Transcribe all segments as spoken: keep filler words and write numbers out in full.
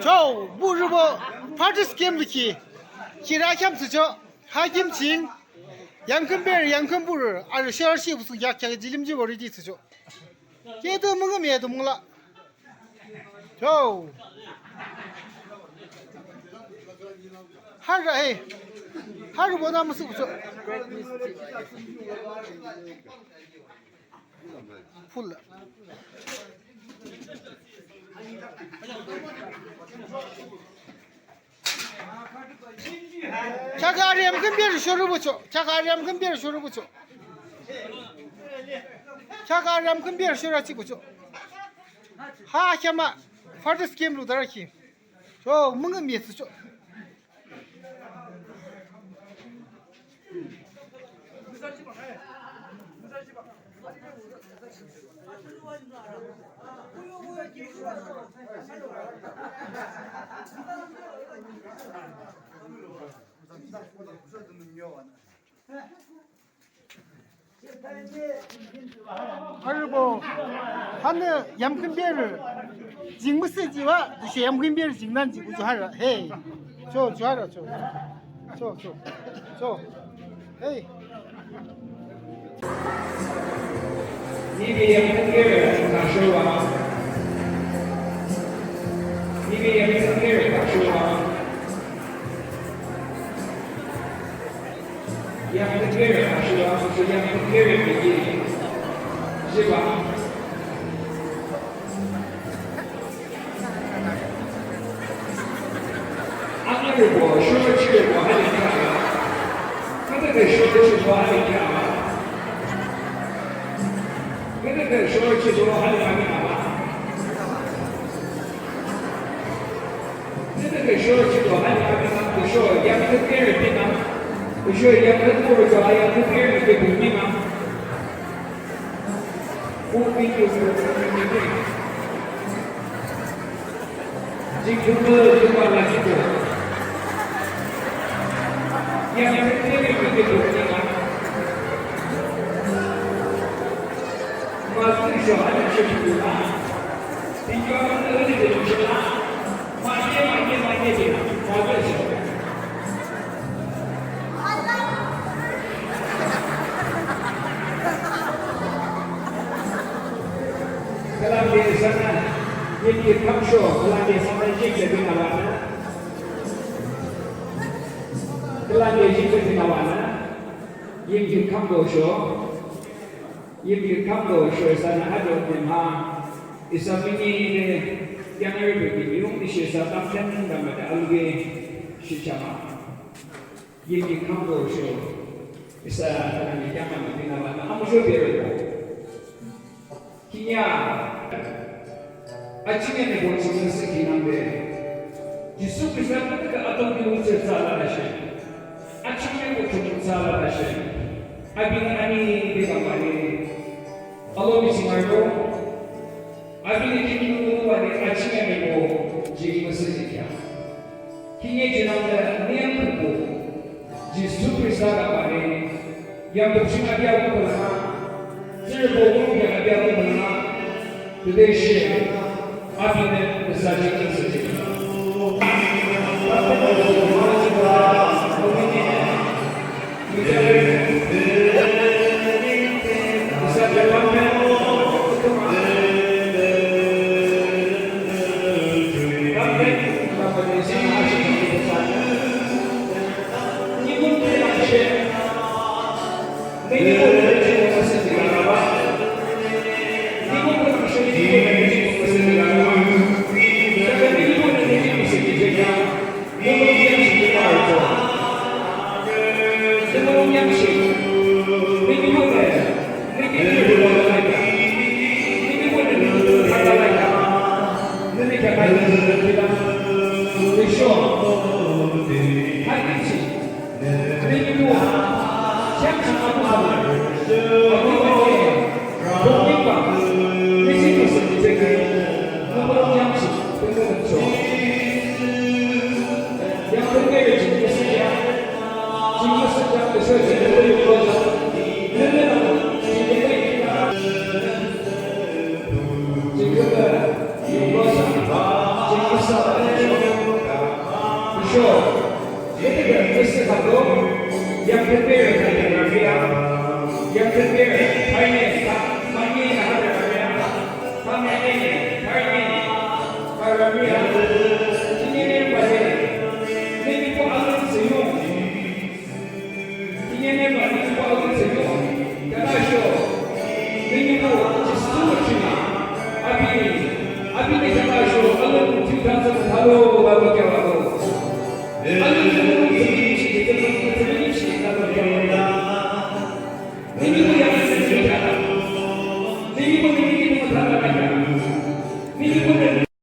Cho, buhrübo, Father's Game lukhi, khira kheam thsücho, ha kim ching, yamkhünberü, yamkhünbuhrü, arü shorü shi busu yak kheak jilim jibo ready thsücho. Keto mungüm yeto mungla. Cho. Harü he. Harü bona musu cho. Full. Kheakü arü yamkhünberü shorü bucho. Kheakü arü yamkhünberü shorü bucho. Kheakü arü yamkhünberü shorü chi bucho. Ha kheam a Father's Game lu dara ki. Cho mungüm yetsü cho. Harübo, hanü yamkhünberü jing müsühjihbah, tüshe yamkhünberü jing nangji bujo harü. Hey. Cho, cho harü, cho. Cho, cho. Cho. Hey. Nibe yamkhünberü kashoba. Nibe yamkhünberü kashoba. Yamkhünberü kashoba, so yamkhünberü bigi. Jiba. Anarübo, shorü chirübo, hali kama. Küdükhüh shorü chirübo, hali kama. Küdükhüh shorü chirübo, hali kama. Nünü ke sho chito hani abinang ke sho yamkhünberü binang. Ke sho yamkhünbuhrü ke yamkhünberü ke binang. Bu video bu video. Jingküpü jingküpü la jingküpü. Yamkhünberü ke binang. Mazı sho hani chito la. Kılangde sana, yimkhi kamsho, kılangde sana jikle binawana. Kılangde jikle binawana. Yimkhi kamdo sho. Yimkhi kamdo sho isa na ado nim ha, isa mini ne, yanarübo ki miyung ni shi isa tamten dama de aluge shi chama. Yimkhi kamdo sho, isa na mi kyama na bina ba na amusho bere ko. Kinya. Achinge ne bo chungnü siki nangde. Jisu Khrista ka atong ki uche tsala na she. Achinge bo chungnü tsala na she. Abinü ani de kamani. Alo mi singardo. Abinü kini nungwani achinge ne bo jing masiki kya. Kinye jinangnü niyam kuku, Jisu Khrista la bale, yambo ching abia kuku la, tsührübo wungya abia kuku la, tüde she, abinü nüsa jing nüsa jing.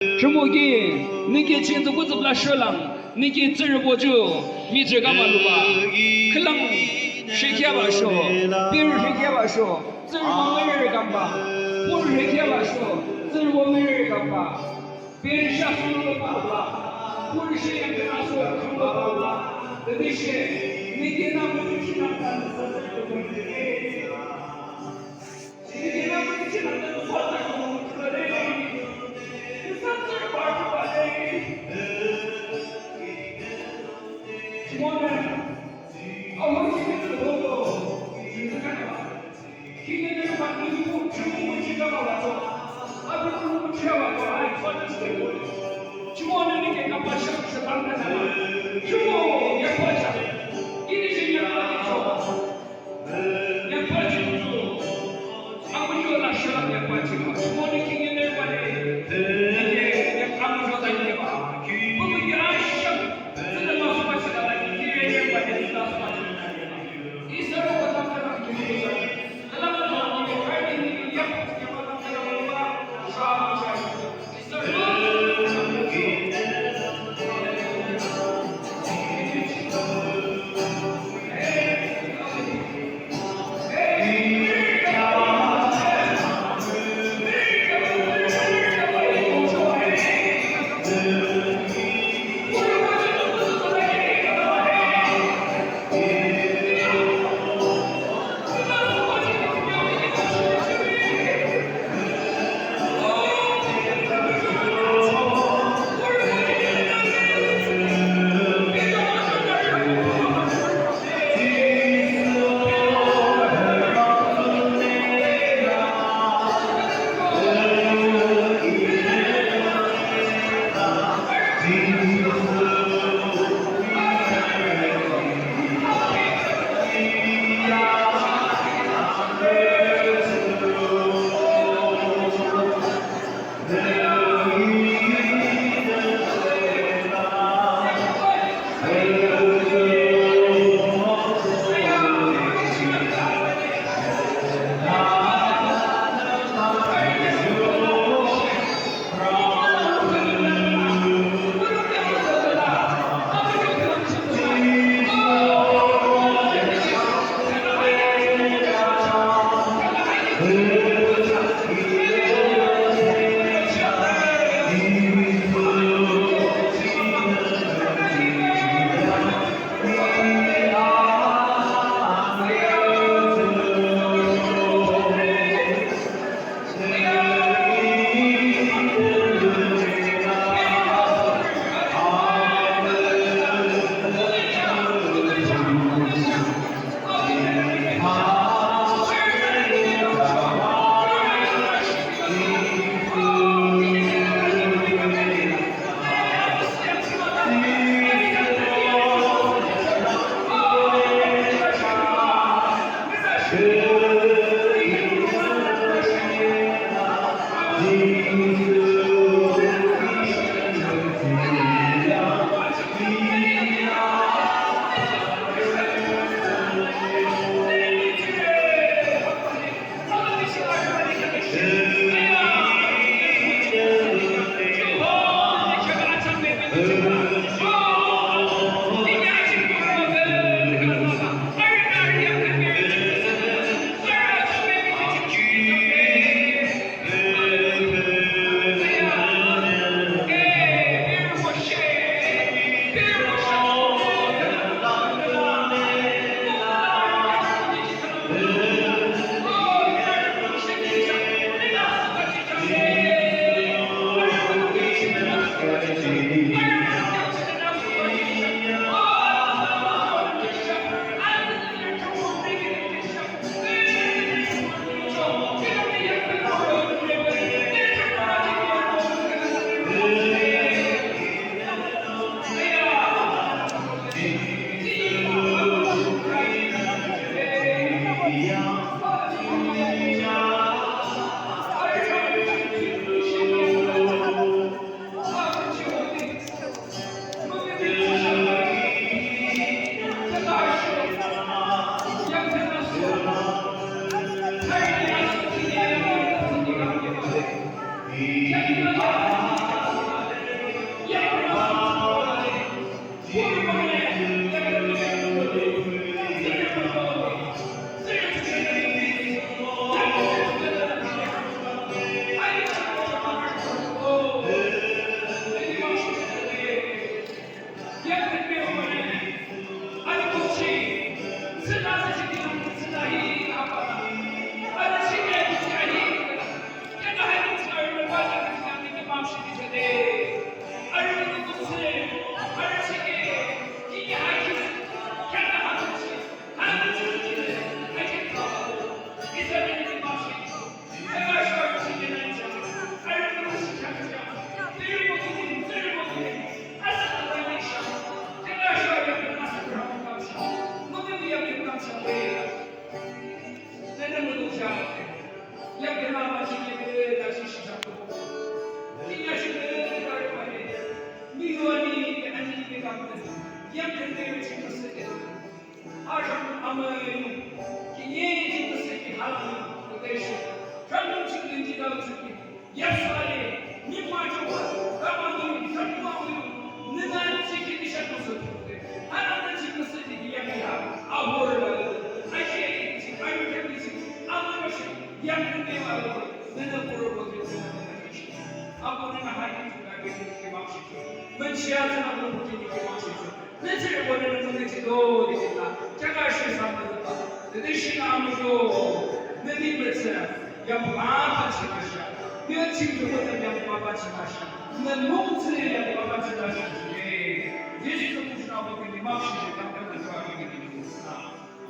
Rhimoki, nü ki ching tsü kutsüp la sholang, nü ki tsürübo ju, mihtsürü kama lubah. Khülang shikhyaba sho, pir shikhyaba sho, tsürübo mürürü kamba. Pur shikhyaba sho, tsürübo mürürü kamba. Pir shakhi lubah, pur shikhyaba sho, lubah. Tütüshe, nü ki na mütüshe na tan sa tsürübo mürürü.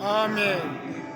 Amen.